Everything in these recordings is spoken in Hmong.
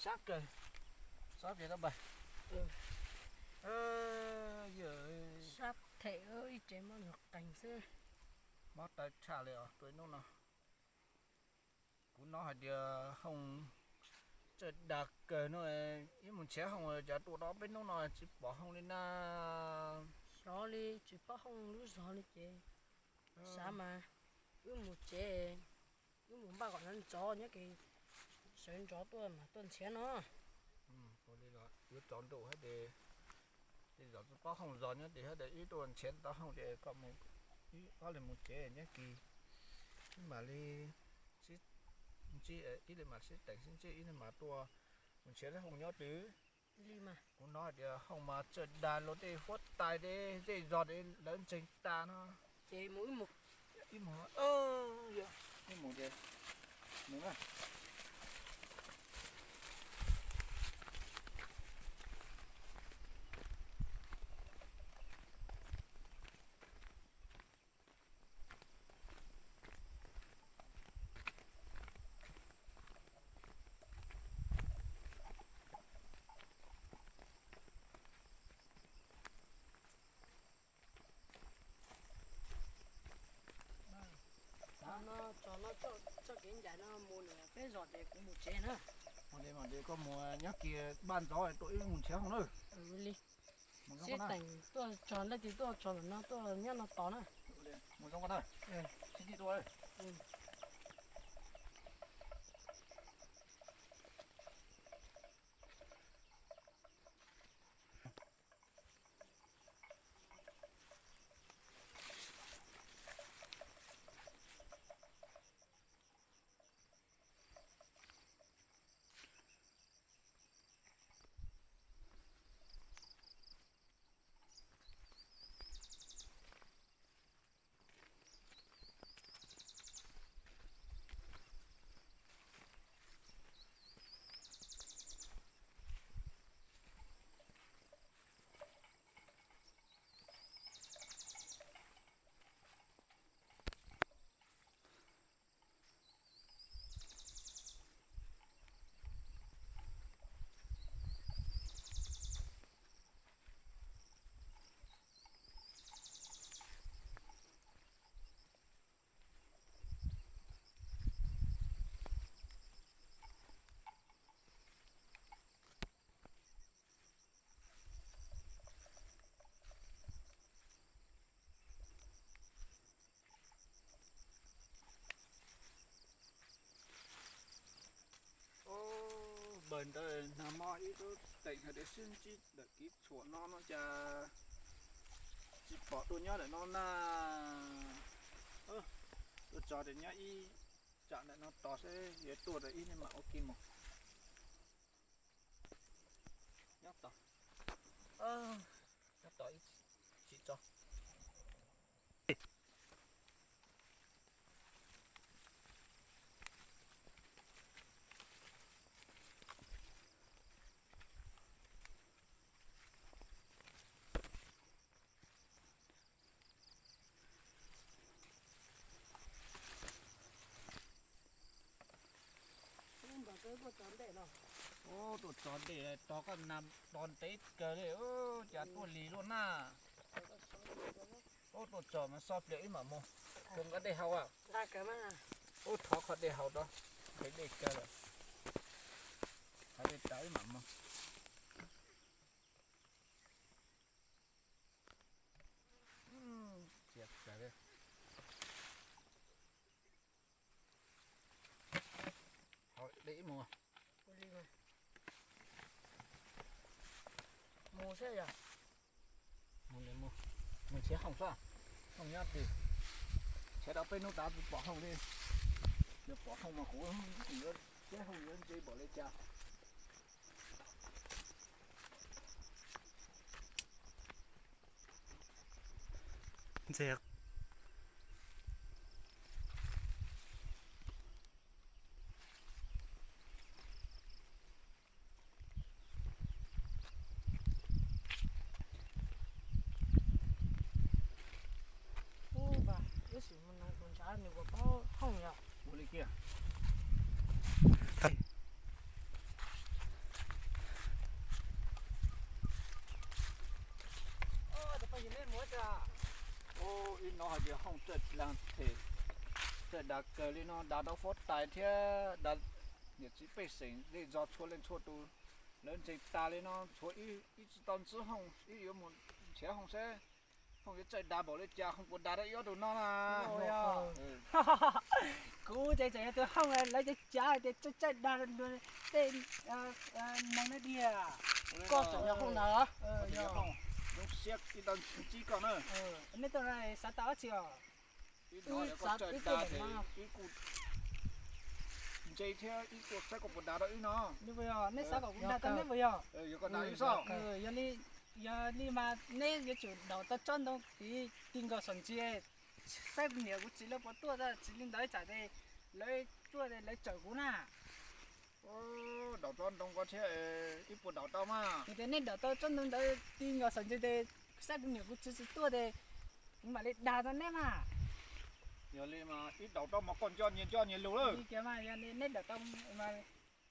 Sab kawg, sab pem tau npawg. Sab them ib tsev mob ntsog qees xwb. Mob tawv tshaj li os tus ib hnub no. Kuv hnov hais tias hooj txawj dag kawg no, ib mus nrhiav hooj cas tuaj tau peb hnub no tsis pom hooj li na. Xyov li tsis pom hooj lub zog li ces xav mas wb mus tsev, wb mus npaj kom ntxov nyob ke, sawv ntxov tuaj mas tuaj nrhiav no. Yuav tsaus ntuj hab ces, tej zaum tsis pom hooj zog nyob ces hab ces wb tuaj nrhiav tau hooj ces koj mus, wb ob leeg mus tsev nyob kis, wb mam li sib ntsib, ib leeg mam sib teem sib ntsib, ib leeg mam tuaj mus nrhiav hooj nyob twg. Kuv hnov hais tias hooj mas txawj dag luag tej huab tais tej zej zog es lawv ntseeg tas no. Ces mus ib mus, ib mus, ib mus ces mus na. Tso no, tso no, txoj kev ncaim no mus nram peb zos ces kuv mus tsev na. Mus li mas ces koj mus nyob kis npaj ntxov tuaj wb mus nrhiav hooj na. Li sib teem tuaj tso leej twg tuaj tso ntawm no tuaj nyob no tos na. Mus zoo koj na. Sib ntsib dua. Npawg ntawd nag hmo ib tug teem hais tias sib ntsib ntawm kev tshuam no no cas tsis pom tuaj nyob ntawm no na. Tuaj tso tias nyob ib tsam ntawm no tos seb yuav tuaj rau ib ne mam ua ke mus. Nyob tos, nyob tos ib chim tso. Ub, tuaj tso ntej, tos koj na, tos ntev kawg li, cas tuaj lig luaj na. Ub, tuaj tso mas so pliag ib mam mus. Koj nqa dej haus. Ub, thov koj dej haus rau, nqhis dej kawg lawm. Haus dej tas ib mam mus. Mus xwb yog. Mus nrhiav hooj xwb, hooj nyob twg. Nrhiav tau peb hnub tas tsis pom hooj li. Yog pom hooj mas kuv yuav, tib hooj yuav ntse npaum li cas. Ntxeg. Ub, ib sim mus no kuv ntshav nws puas paub hooj yom. Ua li kiag. Hais tias Hooj txawj da, txawj da kawg li no, da tau huab tais thiab da niam txiv pej xeem zej zos txhua leej txhua tus, lawv ntseeg tas li no, tshuav ib tsis tau ntxub Hooj, ib yuav mus nrhiav Hooj seb Hooj yuav txawj da npaum li cas, Hooj puas da tau ib ob tug no na. Kuv ces tseem yog tus Hooj lawv cav cav tias txawj txawj da tej neeg na diag. Koj tseem yog Hooj na? Zoo siab ib tau ntsib koj na. Nej tuaj no xav tau dab tsi os? Ib no yog koj txawj da ces ib kuj ntse thiab ib kuj saib koj puas da tau ib no. Nej xav kom kuv da tau neb puas yog? Yog koj da ib xoj. Yog li mas neb yuav tsum daum tau tsob ntoo tiv ti nkaus saum ntsis, saib kuv niam kuv txiv lawv puas tuaj, tsis li ntawd tsam ces lawv tuaj lawv tsawm kuv na. Daum tsob ntoo ko thiab ib puas daum tau mas. Yog tias nej daum tau tsob ntoo ntawd ti nkaus saum ntsis ces saib kuv niam kuv txiv tsis tuaj ces kuv mam li dag tau neb mas. Yog li mas ib daum tau mas koj nco nyias nco nyias lus lawm. Li kiag mas yog neb daum tau mas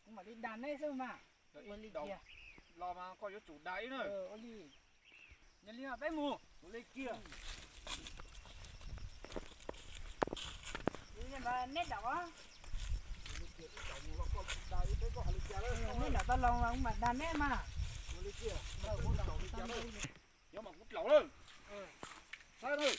kuv mam li dag neb xwb mas. Ua li kiag. Los mas koj yuav tsum dag ib na. Ua li. Yog li mas peb mus. Ua li kiag. Neb daum os. Neb daum tau los mas kuv mam dag neb mas. Ua li kiag. Yog mas kuv dlaum lawm. Saib na.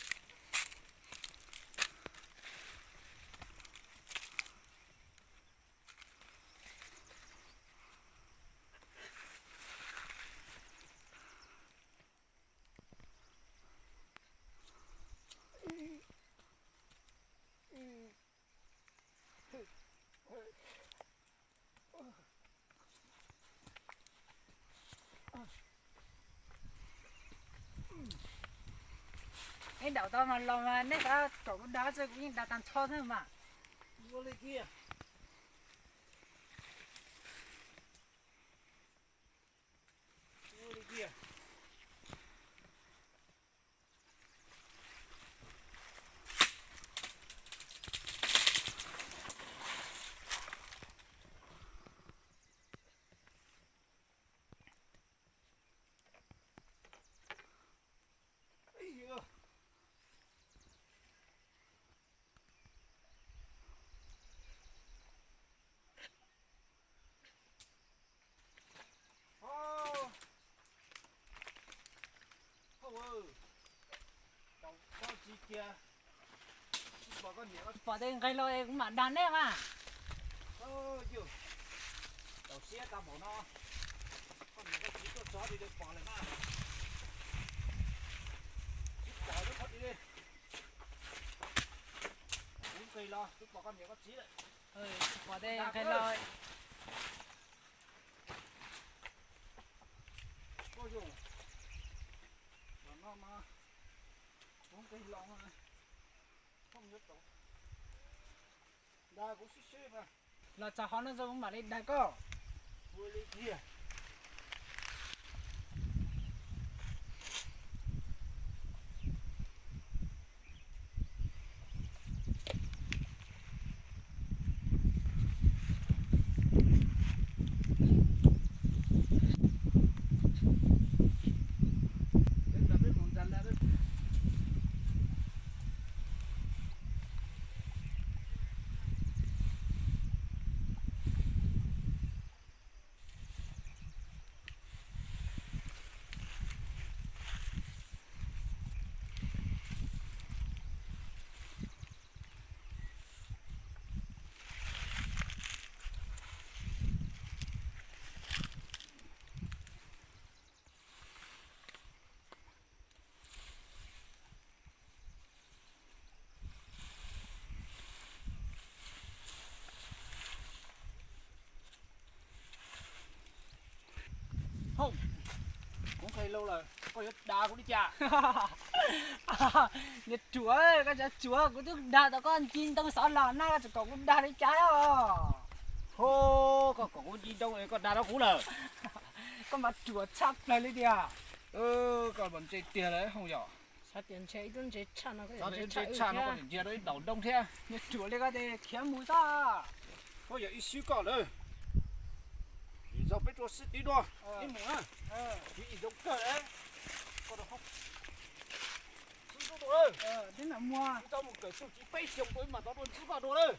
Neb daum tau mas los mas neb xav kom kuv dag tsi kuv yeej dag tag nrho xwb mas. Ua li kiag. Ua li kiag. Pom tes nqes los kuv mam dag neb mas. Tau siab tau npaum no, koj niam koj txiv tuaj txog li pom lawm na. Tsis pom lub qhov ti li. Kuv nqis los kuv pom koj niam koj txiv lawm. Pom tes nqes los. Koj yog, no mas kuv nqis los mas, dag kuv sib sib mas. Los txog qhov no kuv mam li dag koj. Ua li kiag. Hauj, kuv nqis los lawm, koj yuav dag kuv li cas? Niag ruam, koj tseem ruam, kuv twb dag tau koj nci ntoo xov los na, koj tseem kom kuv dag li cas os? Ho, koj kom kuv nci ntoo es koj dag tau kuv lawm. Koj mas ruam tshaj plaws li tiag. Koj mas ntse tiag lawm Hauj yom. Xav tias ntshe ib lub ntse tshaj no, ntse tshaj no koj tseem ntsia tau ib daum ntoo thiab. Niag ruam li koj ces khiav mus xwb. Koj yog ib xwb koj lawm. Ib zaug peb tuaj sib tiv dua, ib mus na. Tiv ib zaug kawg. Koj sib ntub tus lawm. Teb nam muag, tau mus kawm xyoo tsis peb xyoo ua ib mas tau dua ntxub koj dua lawm.